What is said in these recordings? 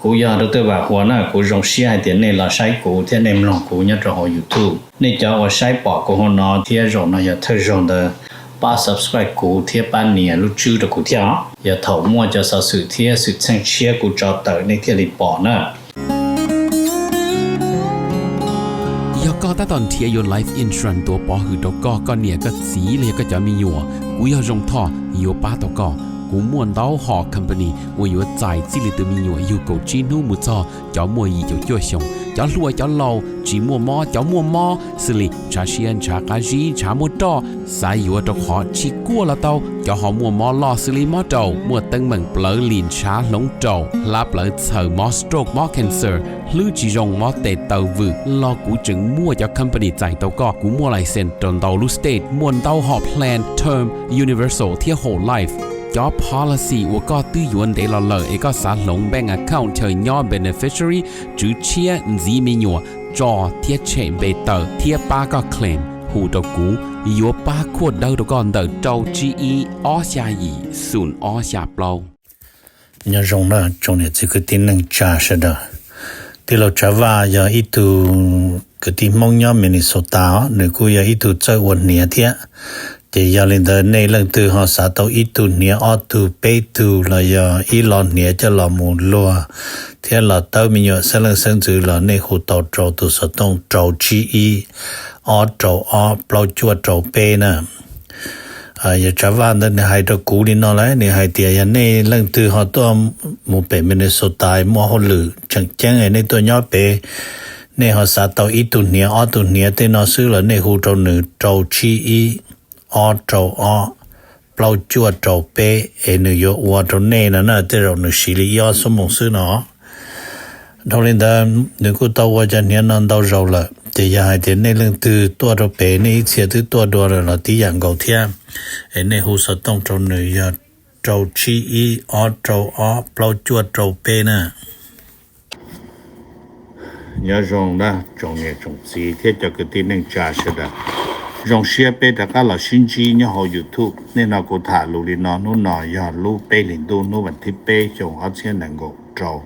Kuv yog Dr. Vam Huas na, kuv zoo siab hais tias nej los saib kuv thiab nej mloog kuv nyob rau hauv YouTube. Nej cov uas saib pom kuv hauv no thiab zaum no yog thawj zaug ntawd, pab subscribe kuv thiab pab nias lub tswb rau kuv thiab os. Yog thaum muaj cov xov xwm thiab xwm txheej tshiab kuv tso tawm nej thiaj li pom na. Yog koj tab tom nrhiav yuav life insurance tuav pov hwm rau koj, koj niam koj txiv los yog koj cov me nyuam, kuv yog Zoo Thoj yuav pab tau koj. Kuv muaj ntau hom company uas yuav txais txij li tus me nyuam yug kaum tsib hnub mus txog cov muaj yim caum cuaj xyoos, cov hluas cov laus, tsis muaj mob cov muaj mob, xws li ntshav siab ntshav qab zib ntshav muaj roj, xav yuav rau qhov tsis kuaj los tau, cov ho muaj mob loj xws li mob raum, muaj teeb meem plawv lim ntshav hloov raum, hlab plawv txhaws, mob stroke mob cancer, hlwb tsis zoo mob tes taw vwm los kuv tseem muaj cov company txais tau koj. Kuv muaj license rau ntau lub state, muaj ntau hom plan term, universal thiab whole life. Cov policy uas koj twb yuav ntev los lawm es koj xav hloov bank account chaw nyob beneficiary, tswv tshiab, ntxiv me nyuam, tso thiab tshem npe tawm thiab pab koj claim, hu rau kuv, yuav pab khuaj dawb rau koj ntawm rau tsib ib ob xya yim xoom ob xya plaub. Nyob zoo na tsoom niam txiv kwv tij neej tsa sawv daws. Tij laug Tsav Vaj yog ib tug kwv tij Hmoob nyob Minnesota os, nws kuj yog ib tug txawj ua hniav thiab. Ces yog li ntawd nej leej twg ho xav tau ib tug hniav ob tug peb tug los yog ib lo hniav coj los mus luag thiab los tawb me nyuam xeeb leej xeeb ntxwv los nej hu tau rau tus xov tooj rau tsib ib ob rau ob plaub cuaj rau peb na. Yog Tsav Vaj ntawd nws hais rau kuv li no lawm, nws hais tias yog nej leej twg ho tuaj mus pem Minnesota muaj hauj lwm tseem ceeb nej tuaj nyob pem, nej ho xav tau ib tug hniav ob tug hniav tej no xwb los nej hu rau nws rau tsib ib ob rau ob plaub cuaj rau peb es nws yuav ua rau nej no na, tej zaum nws siv li ib ob xuab moos xwb no. Dhau li ntawd nws kuj tau ua cov hniav no ntau zaus lawm, ces yog hais tias nej leej twg tuaj rau pem nej ib txhia twb tuaj dua lawm los tib yam nkaus thiab, es nej hu xov tooj rau nws yog rau tsib ib ob rau ob plaub cuaj rau peb na. Nyob zoo na tsoom niam tsoom txiv thiab cov kwv tij neej tsa sawv daws. Zoo siab peb rov qab los sib ntsib nyob hauv YouTube. Nim no kuv tham lus li no, hnub no yog lub peb hlis ntuj hnub vas thib peb xyoo ob txhiab nees nkaum rau.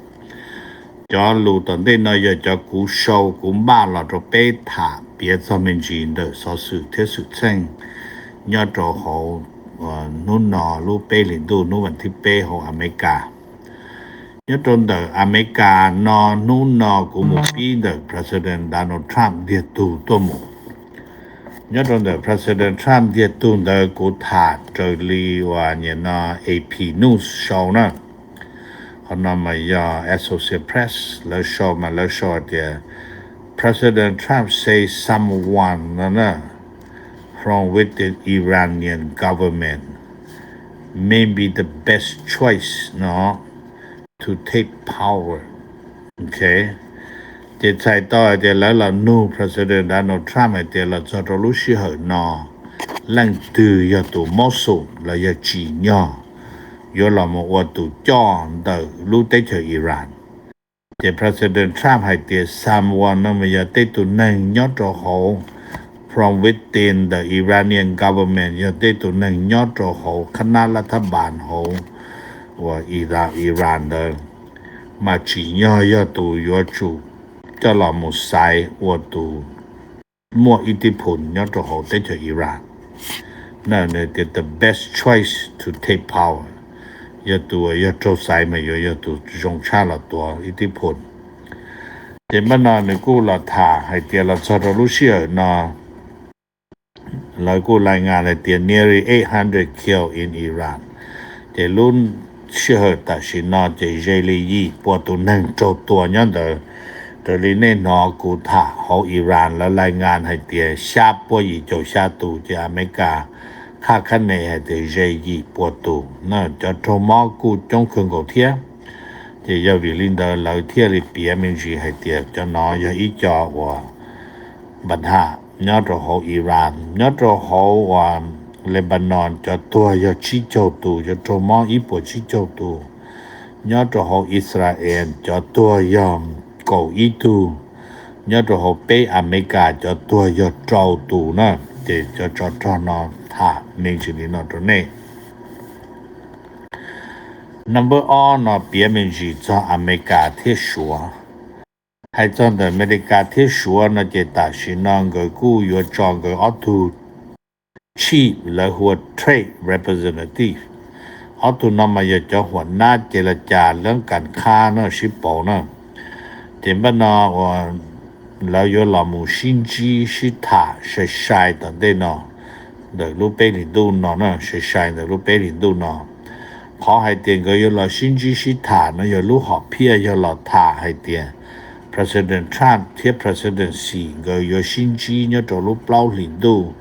Cov lus tom ntej no yog cov kuv sau kuv npaj los rau peb tham piav txog me ntsis ntawm xov xwm thiab xwm txheej nyob rau hauv hnub no lub peb hlis ntuj hnub vas thib peb hauv Amelikas. Nyob rau ntawm Amelikas no hnub no kuv mus pib ntawm President Donald Trump ntiag tug tuaj mus. Nyob rau ntawm President Trump ntiag tug ntawd kuv tham raws li uas nim no A P News sau na. Qhov no mas yog Associated Press lawv sau mas lawv sau tias President Trump say someone no na from within Iranian government may be the best choice no to take power. Ok, ces txhais tau hais tias lawv los nug President Donald Trump hais tias los txog rau lub sij hawm no leej twg yog tus mob xum los yog tsim nyog yuav los mus ua tus coj ntawm lub teb chaws Iran. Ces President Trump hais tias someone no mas yog tej tus neeg nyob rau hauv from within the Iranian government, yog tej tus neeg nyob rau hauv qhab nab lab thab npas hauv uas Iran ntawd, mas tsim nyog yog tus yuav tsum coj los mus xaiv ua tus muaj ib tib phum nyob rau hauv teb chaws Iran. Na tias the best choice to take power, yog tus yog raug xaiv mas yuav yog tus zoo tshaj los tuav ib tib phum. Ces npaj no nws kuj los tham hais tias los txog rau lub sij hawm no lawv kuj lais ngas hais tias nearly eight hundred killed in Iran. Ces lub sij hawm tam sim no ces ze li yim pua tus neeg raug tua nyob ntawd. Raws li nej hnov kuv tham hauv Iran lawv lais ngas hais tias xya pua yim caum xya tus, ces Amelikas khaj khab ne hais tias ze yim pua tus na. Cov raug mob kuj coob kawg nkaus thiab. Ces yog vim li ntawd lawv thiaj li piav me ntsis hais tias cov no yog ib co uas npa tham nyob rau hauv Iran. Nyob rau hauv uas Lebanon cov tuag yog tsib caug tus, cov raug mob ib puas tsib caug tus. Nyob rau hauv Israel cov tuag yog kaum ib tug. Nyob rau hauv peb Amelikas cov tuag yog rau tus na. Ces cov tsov rog no tham me ntsis li no rau nej. Number ob no piav me ntsis txog Amelikas thiab Suav. Hais txog ntawm Amelikas thiab Suav no ces tam sim no nkawd kuj yuav tso nkawd ob tug chief, lawv hu ua trade representative. Ob tug no mas yog cov huam nab ces las cas lab kas khab no sib pauv na. Ces npaj no uas lawv yuav los mus sib ntsib sib tham sai sai tom ntej no, ntawm lub peb hlis ntuj no na, sai sai ntawm lub peb hlis ntuj no. Qhov hais tias nkawd yuav los sib ntsib sib tham no yog lub hom phiaj yog los tham hais tias President Trump thiab President Xi nkawd yuav sib ntsib nyob rau lub plaub hlis ntuj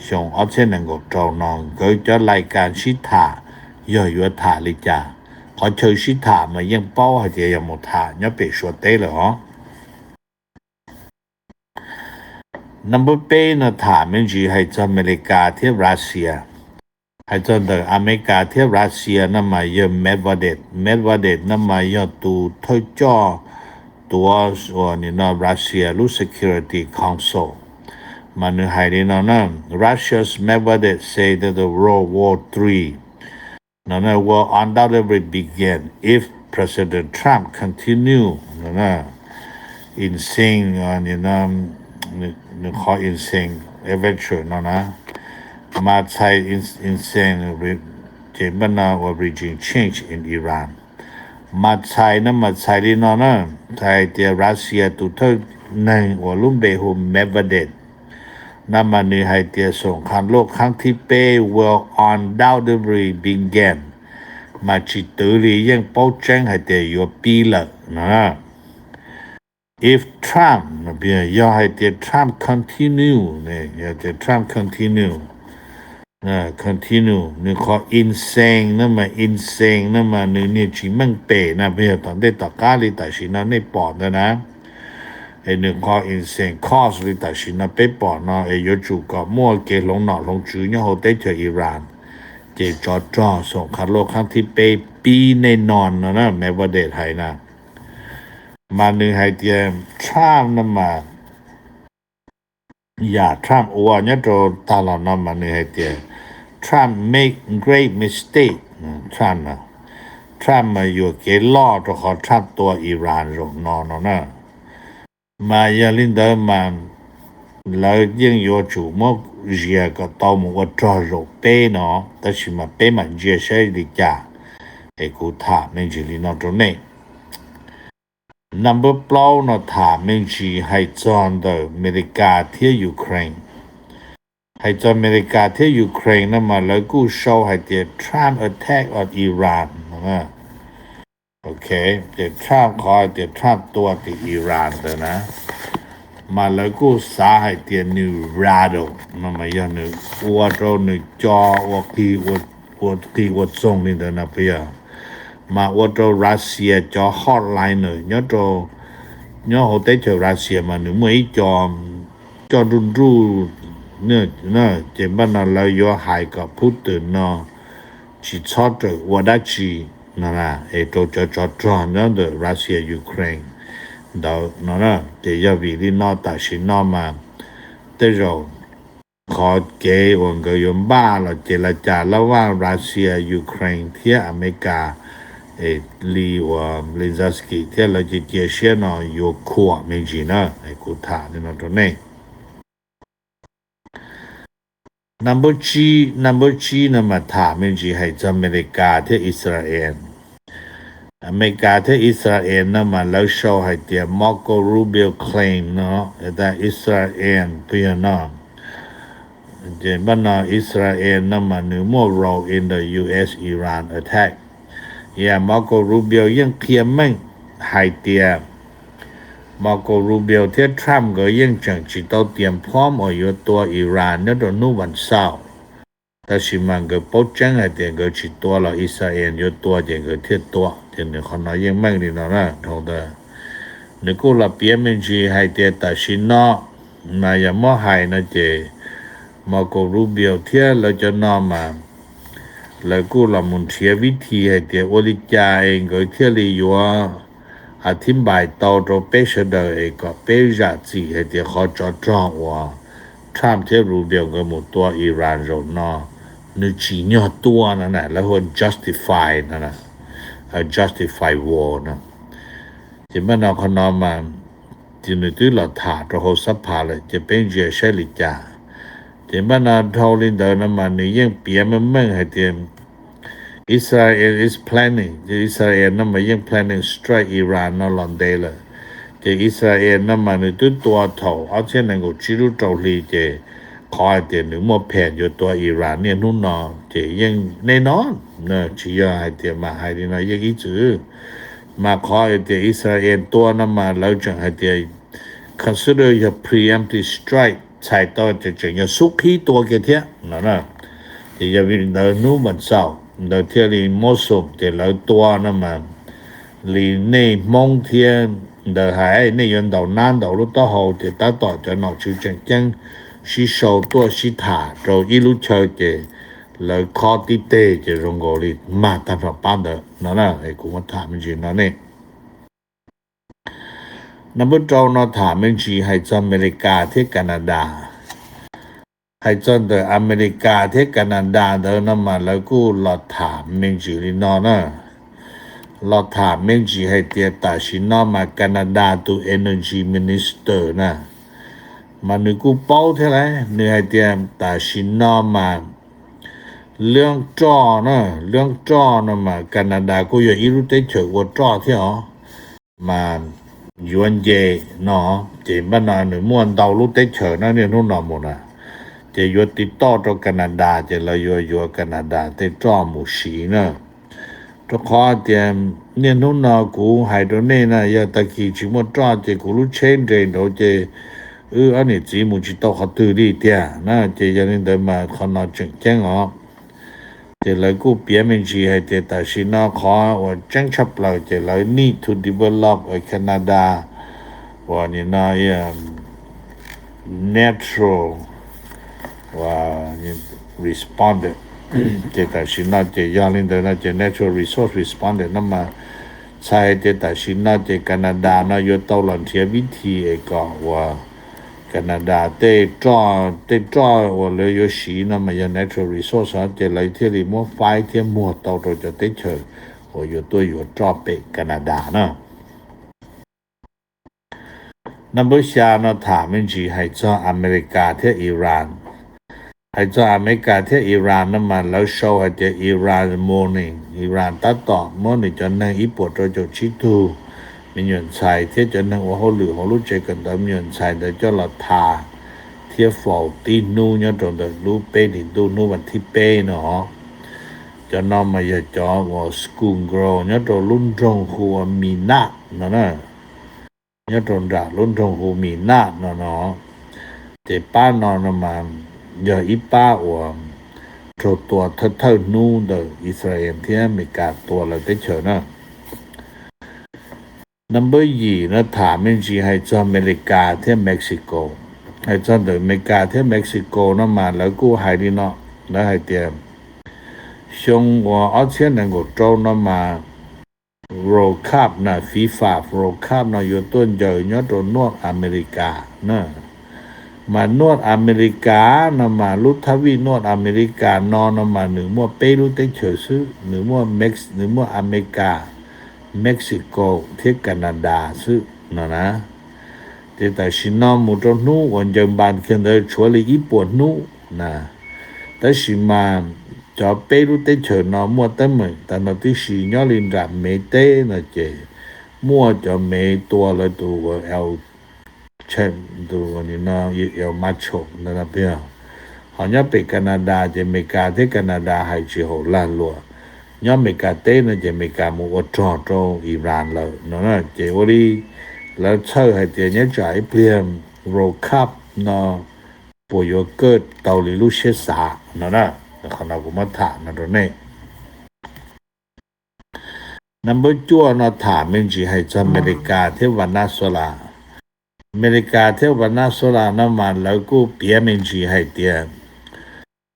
xyoo ob txhiab nees nkaum rau no. Nkawd cov lais kas sib tham yog yuav tham li cas? Qhov chaw sib tham mas yeej paub hais tias yog mus tham nyob pem Suav teb lawm os. Number peb no tham me ntsis hais txog Amelikas thiab Russia. Hais txog ntawm Amelikas thiab Russia no mas yog Medvedev. Medvedev no mas yog tus thawj coj tuav uas nim no Russia lub Security Council, mas nws hais li no na: Russia's Medvedev say that the World War Three no na will undoubtedly begin if President Trump continue no na insane, nws qhov insane adventure no na, mas txhais insane, ces npaj no uas regime change in Iran. Mas txhais no mas txhais li no na, txhais tias Russia tus thawj neeg uas lub npe hu Medvedev no mas nws hais tias xoom qha luj khaab thib peb will undoubtedly begin, mas tsis twv li yeej paub tseeb hais tias yuav pib lawm no. If Trump, yog hais tias Trump continue, yog tias Trump continue, continue, nws qhov insane no mas, insane no mas nws niag tsis meej pem na, yog tom ntej tom qab li tam sim no nej pom ntawd na, es nws qhov insane cause li tam sim no peb pom no es yuav tsum kom muaj kev hloov nom hloov tswv nyob hauv teb chaws Iran, ces tsov rog xoom qha luj khaab thib peb pib nej no no na, Medvedev hais na. Mas nws hais tias Trump no mas, yam Trump ua nyob rau tag los no mas nws hais tias Trump make great mistake. Trump, Trump mas yuam kev loj rau qhov Trump tua Iran zaum no no na. Mas yog li ntawd mas lawv yeej yuav tsum muab zias kom tau mus ua rog zaum peb no, tab sis mas peb mam ntsia saib li cas. Es kuv tham me ntsis li no rau nej. Number plaub no tham me ntsis hais txog ntawm Amelikas thiab Ukraine. Hais txog Amelikas thiab Ukraine no mas lawv kuj sau hais tias Trump attack on Iran. Ok, ces Trump qhov hais tias Trump tua tim Iran ntawd na, mas lawv kuj xav hais tias nws rattle no mas yog nws ua rau nws co ua qig ua txoog li ntawd na puas yog? Mas ua rau Russia cov hardliner nyob rau, nyob hauv teb chaws Russia mas nws muaj ib co coj nruj nruj, ces npaj no lawv yuav hais kom Putin no tsis txhob rawm ua dab tsi no na, es rau cov tsov rog nyob ntawm Russia Ukraine ntawd no na. Ces yog vim li no tam sim no mas tej zaum qhov kev uas nkawd yuav npaj los ces las cas lab vaj Russia, Ukraine thiab Amelikas, es li uas Zelensky thiab lawv cia cia siab no yuav khuam me ntsis na. Es kuv tham li no rau nej. Number tsib, number tsib no mas tham me ntsis hais txog Amelikas thiab Israel. Amelikas thiab Israel no mas lawv sau hais tias Marco Rubio claim no, tas Israel puas yog no? Ces npaj no Israel no mas nws muaj role in the U S Iran attack. Yam Marco Rubio yeej qhia meej hais tias Marco Rubio thiab Trump nkawd yeej tseem tsis tau tias phom uas yuav tua Iran nyob rau hnub vas xaum. Tab sis mas nkawd paub tseeb hais tias nkawd tsis tua los Israel yuav tua ces nkawd thiaj tua. Ces nws qhov no yeej meej li no na, dhau ntawd. Nws kuj los piav me ntsis hais tias tam sim no mas yog muab hais no ces Marco Rubio thiab lawv cov no mas lawv kuj los mus nrhiav vib thi hais tias ua li cas es nkawd thiaj li yuav a thib npais tau rau peb sawv daws es kom peb zam txim hais tias qhov tsov rog uas Trump thiab Rubio nkawd mus tua Iran zaum no nws tsim nyog tua no na, lawv hu ua justify no na. justify war no. Ces npaj no qhov no mas ces nws twb los tham rau hauv xab phas lawm ces peb ntsia saib li cas. Ces npaj no dhau li ntawd no mas nws yeej piav meej meej hais tias Israel is planning, Israel no mas yeej planning strike Iran no los ntev lawm. Ces Israel no mas nws twb tua thaum ob txhiab nees nkaum tsib lub rau hli ces qhov hais tias nws muaj phem yuav tua Iran niaj hnub no ces yeej nej no, tsis yog hais tias mam hais li no yeej ib txwm. Mas qhov hais tias Israel tua no mas lawv tseem hais tias consider yog preemptive strike, txhais tau tias tseem yog xub qhib tua kiag thiab no. Ces yog vim ntawd hnub mas xaum ntawd thiaj li muab xum ces lawv tua no mas li nej Hmoob thiab ntawd hais nej yuav ntaus nab ntaus lub taub hau ces tab tom cov nom tswv tseem ceeb sib sau tuaj sib tham rau ib lub chaw ces lawv khob tib teg ces zoo nkaus li mag tag nrho pab ntawd no na. Kuv muab tham me ntsis no ne. Nab npawb rau no tham me ntsis hais txog Amelikas thiab Kanadas. Hais txog ntawm Amelikas thiab Kanadas ntawd no mas lawv kuj los tham me ntsis li no na. Los tham me ntsis hais tias tam sim no mas Kanadas tus energy minister na, mas nws kuj paub thiab lauj, nws hais tias tam sim no mas lub roj na, lub roj no mas Kanadas kuj yog ib lub teb chaws ua roj thiab os, mas yuav nce no, ces npaj no nws muaj ntau lub teb chaws no niaj hnub no mus na, ces yuav tiv toj rau Kanadas ces lawv yuav yuav Kanadas tej roj mus siv na. Rau qhov tias niaj hnub no kuv hais rau nej na, yog tag kis tsis muaj roj ces kuv lub tsheb nres nraud ces wb ob niam txiv mus tsis tau qhov twg li tiag na. Ces yog li ntawd mas qhov no tseem ceeb os. Ces lawv kuj piav me ntsis hais tias tam sim no qhov uas tseeb tshaj plaws ces lawv need to develop a Canada uas nim no natural responder. Ces tam sim no ces yog li ntawd no ces natural resource responder no mas txhais tias tam sim no ces Kanadas no yuav tau los nrhiav vib thim es kom uas Kanadas tej roj, tej roj uas lawv yuav siv no mas yog natural resource ces lawv thiaj li muab faib thiab muag tau rau cov teb chaws uas yuav tuaj yuav roj pem Kanadas na. Nab npawb xya no tham me ntsis hais txog Amelikas thiab Iran. Hais txog Amelikas thiab Iran no mas lawv sau hais tias Iran warning, Iran tab tom muab nws cov neeg ib puas rau caum tsib tug me nyuam ntxhais thiab cov neeg ua hauj lwm hauv lub tsev kawm ntawv me nyuam ntxhais ntawd coj los tham thiab faus tib hnub nyob rau ntawm lub peb hlis ntuj hnub vas thib peb no. Cov no mas yog cov uas school girl nyob rau lub nroog hu ua Minab no na, nyob rau nram lub nroog hu Minab no no. Ces pab no no mas yog ib pab uas raug tua thawj thawj hnub ntawm Israel thiab Amelikas tua lawv teb chaws na. Nab npawb yim no tham me ntsis hais txog Amelikas thiab Mexico. Hais txog ntawm Amelikas thiab Mexico no mas lawv kuj hais li no, lawv hais tias xyoo uas ob txhiab nees nkaum rau no mas World Cup na, FIFA World Cup no yuav tuaj ncaws nyob rau North America na. Mas North America no mas lub thab vij North America no no mas nws muaj peb lub teb chaws xwb, nws muaj Mex, nws muaj Amelikas, Mexico thiab Canada xwb no na. Ces tam sim no mus rau hnub uas ncaws npas kiag ntawd tshuav li ib puas hnub na. Tab sis mas cov peb lub teb chaws no muaj teeb meem tag nrho tib si, nyob li nram Mev teb no ces muaj cov Mev tua lawv tus uas El Chapo, tus uas nim no El Macho ntawd no peb. Ho nyob pem Canada ces Amelikas thiab Canada hais tsis haum lag luam. Nyob Amelikas teb no ces Amelikas mus ua rog rau Iran lawm no na. Ces ua li lawv txhawj hais tias nyob tsam ib pliag World Cup no puas yuav kaj tau li lub siab xav no na. Qhov no kuv muab tham no rau nej. Nab npawb cuaj no tham me ntsis hais txog Amelikas thiab Venezuela. Amelikas thiab Venezuela no mas lawv kuj piav me ntsis hais tias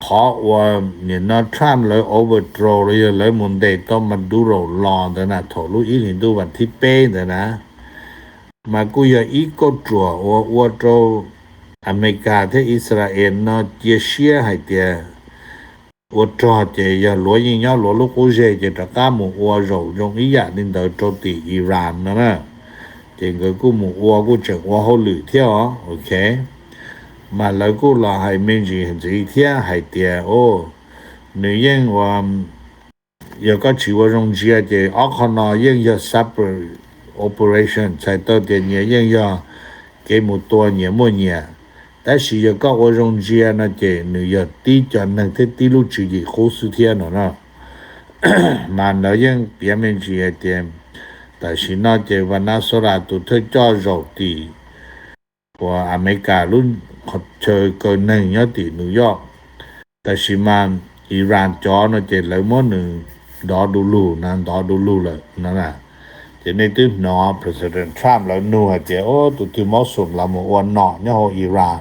qhov uas nim no Trump lawv overthrow los yog lawv mus ntes tau Maduro los ntawd na, thaum lub ib hlis ntuj vas thib peb ntawd na, mas kuj yog ib kauj ruam uas ua rau Amelikas thiab Israel no cia siab hais tias ua rog ces yog luav yeej nyob luav lub qub zej ces rov qab mus ua zaum zoo ib yam li ntawd rau tim Iran no na. Ces nkawd kuj mus ua kuj tseem ua hauj lwm thiab os, ok. Mas lawv kuj los hais me ntsis ntxiv thiab hais tias, o, nws yeej ua, yog koj tsis ua zoo ntsia ces ob qho no yeej yog separate operation, txhais tau tias nyias yeej yog kev mus tua nyias muaj nyias. Tab sis yog koj ua zoo ntsia no ces nws yog tib co neeg thiab tib lub tswv yim qub xwb thiab no na. Mas lawv yeej piav me ntsis hais tias tam sim no ces Venezuela tus thawj coj zaum tim uas Amelikas lub qhov chaw kaw neeg nyob tim New York. Tab sis mas Iran cov no ces lawv muab nws ntov du lug na, ntov du lug lawm no na. Ces nej twb hnov President Trump lawv nug hais tias, o, tus twg Muslim los mus ua nom nyob hauv Iran.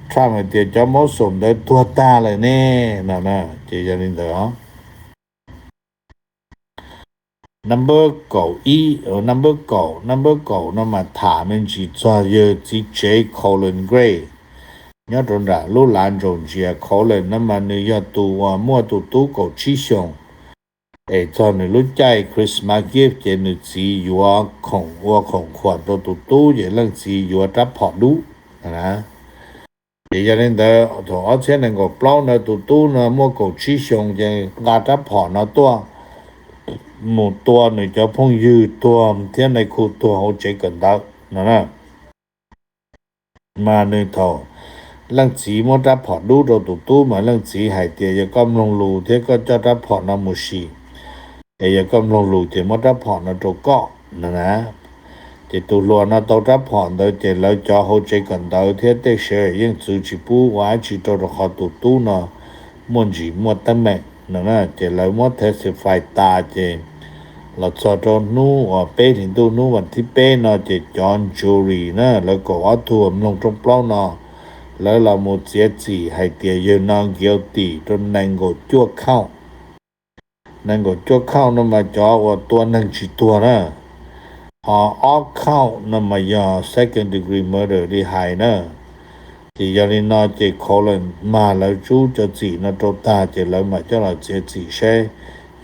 Trump hais tias cov Muslim ntawd tuag tag lawm ne no na. Ces yog li ntawd os. Number kaum ib, number kaum, number kaum no mas tham me ntsis txog yawg txiv tsev Colin Gray nyob rau nram lub lav ntsaum ntsia. Colin no mas nws yog tus uas muaj tus tub kaum tsib xyoos, es txog nws lub caij Christmas gift ces nws txiv yuav khoom ua khoom khuam rau tus tub ces leej txiv yuav rab phom dub na. Ces yog li ntawd thaum ob txhiab nees nkaum plaub ntawd tus tub no muaj kaum tsib xyoos ces nqa rab phom no tuaj mus tua nws cov phooj ywg tuag thiab nais khu tuag hauv tsev kawm ntawv no na. Mas nws thaum leej txiv muab rab phom dub rau tus tub mas leej txiv hais tias yog koj mloog lus thiab koj coj rab phom no mus sim, es yog koj mloog lus ces muab rab phom no rau koj no na. Ces tus hluas no tau rab phom ntawd ces lawv cov hauv tsev kawm ntawv thiab tej sawv yeej txwv tsis pub ua dab tsi rau rau qhov tus tub no muaj ntsis muaj teeb meem no na. Ces lawv muab testify tas ces los txog rau hnub uas peb hlis ntuj hnub vas thib peb no ces cov jury na lawv kaum ob tug mloog rooj plaub no lawv los mus txiav txim hais tias yawg no guilty rau nees nkaum cuaj count. Nees nkaum cuaj count no mas cov uas tua neeg tsis tuag na, ho ob count no mas yog second degree murder li hais na. Ces yog li no ces Colin mas lawv rub cov txim no rau tag ces lawv mam coj los txiav txim saib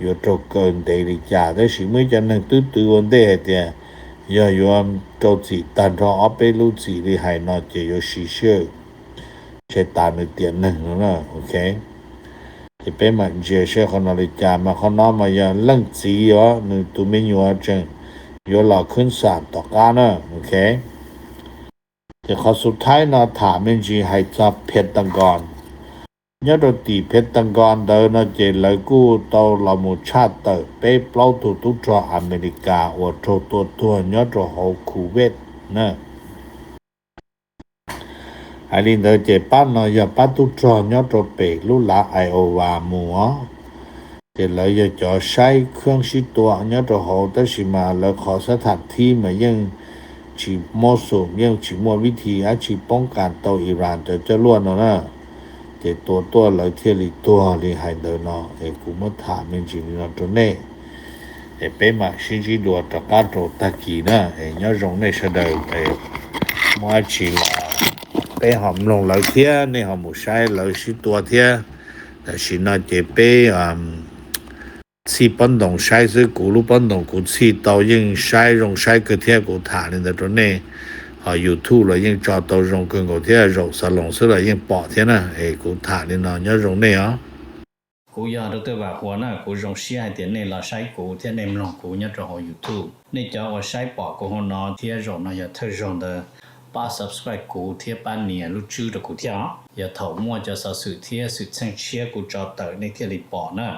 yuav raug kaw ntev li cas. Tab sis muaj ib co neeg twb twv ua ntej hais tias yog yuav rau txim tag nrho ob peb lub txim li hais no ces yuav siv sij hawm ntshe tas nws tiam neeg no na, ok. Ces peb mam ntsia seb qhov no li cas, mas qhov no mas yog leej txiv os, nws tus me nyuam tseem yuav los khwb xam tom qab na, ok. Ces qhov xub thawj no tham me ntsis hais txog Pentagon. Nyob rau tim Pentagon ntawd no ces lawv kuj tau los mus tshaj tawm peb plaub tug tub rog Amelikas uas raug tua tuag nyob rau hauv Kuwait na. Hais li ntawd ces pab no yog pab tub rog nyob rau pem lub lav Iowa mus os. Ces lawv yog cov saib khab sib tua nyob rau hauv, tab sis mas lawv qhov xab tham thib mas yeej tsis mob xum, yeej tsis muaj vib thi dab tsi poob kas tau Iran cov coj luaj no na. Ces tua tuaj lawv thiaj li tuag li hais ntawd no. Es kuv muab tham me ntsis li no rau nej, es peb mam sib ntsib dua rov qab rau tag kis na. Es nyob zoo nej sawv daws, es muaj dab tsi los peb ho mloog lawv thiab nej ho mus saib lawv sib tua thiab. Tam sim no ces peb txhij pob ntoos saib xwb, kuv lub pob ntoos kuv txhij tau yeej saib zoo saib kawg thiab, kuv tham li ntawd rau nej. Ho YouTube los yeej tso tau zoo kawg nkaus thiab, zaum xav loos xwb los yeej pom thiab na. Es kuv tham li no, nyob zoo nej os. Kuv yog Dr. Vam Huas na, kuv zoo siab hais tias nej los saib kuv thiab nej mloog kuv nyob rau hauv YouTube. Nej cov uas saib pom kuv hauv no thiab zaum no yog thawj zaug ntawd, pab subscribe kuv thiab pab nias lub tswb rau kuv thiab os. Yog thaum muaj cov xov xwm thiab xwm txheej tshiab kuv tso tawm nej thiaj li pom na.